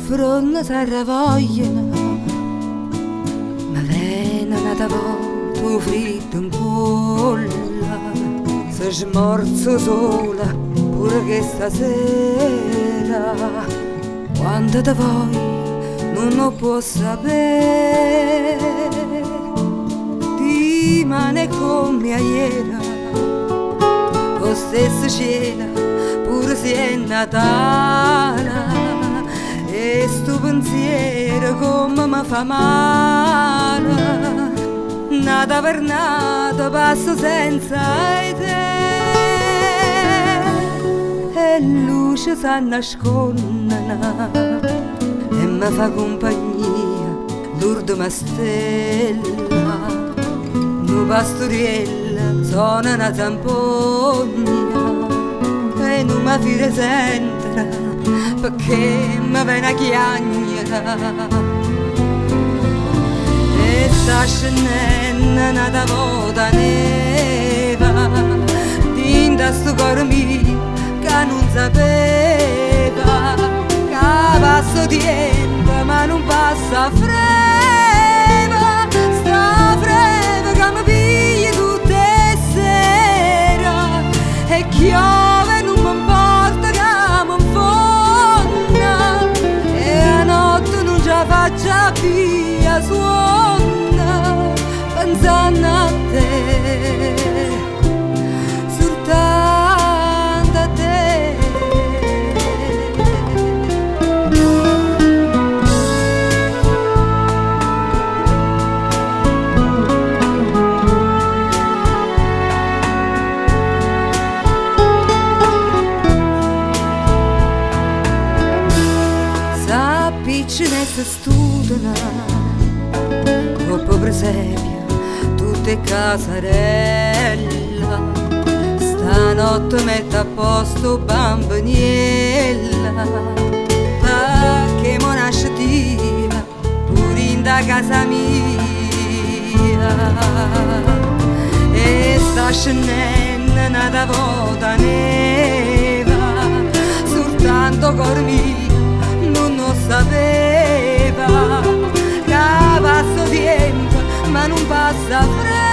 fronne s'arravogliano, me vene n'ata vota 'o friddo 'ncuollo, se smorza 'o sole pure chesta sera, quanto te voglio nun 'o può sapè. Dimane è comme ajere, 'o stesso cielo pure si è Natale e stu pensiero comme me fa male, n'ata vernata passa senza 'e te e luce s'annasconneno e me fa cumpagnia l'urdema stella, nu pasturiello sona na zampogna e nun me firo 'e sentere pecchè me vene 'a chiagnere. E sta scennenno n'ata vota 'a neva dint' a stu core mio ca nun sapeva ca passa 'o tiempo ma nun passa 'a freva, sta freva ca me piglia tutt' 'e sere e chiove nun me 'mporta ca me 'nfonno e 'a notte nun ce 'a faccio a piglià suonno penzanno a te, sultanto a te. S'appicciano e se stutano 'ncopp' 'o presepio tutt' 'e casarelle. Stanotte mette a posto 'o Bambeniello pecché mo nasce Dio pure dint' 'a casa mia. E sta scennenno n'ata vota 'a neva, sultanto 'o core mio nun 'o sapeva ca passa 'o tiempo ma nun passa 'a freva.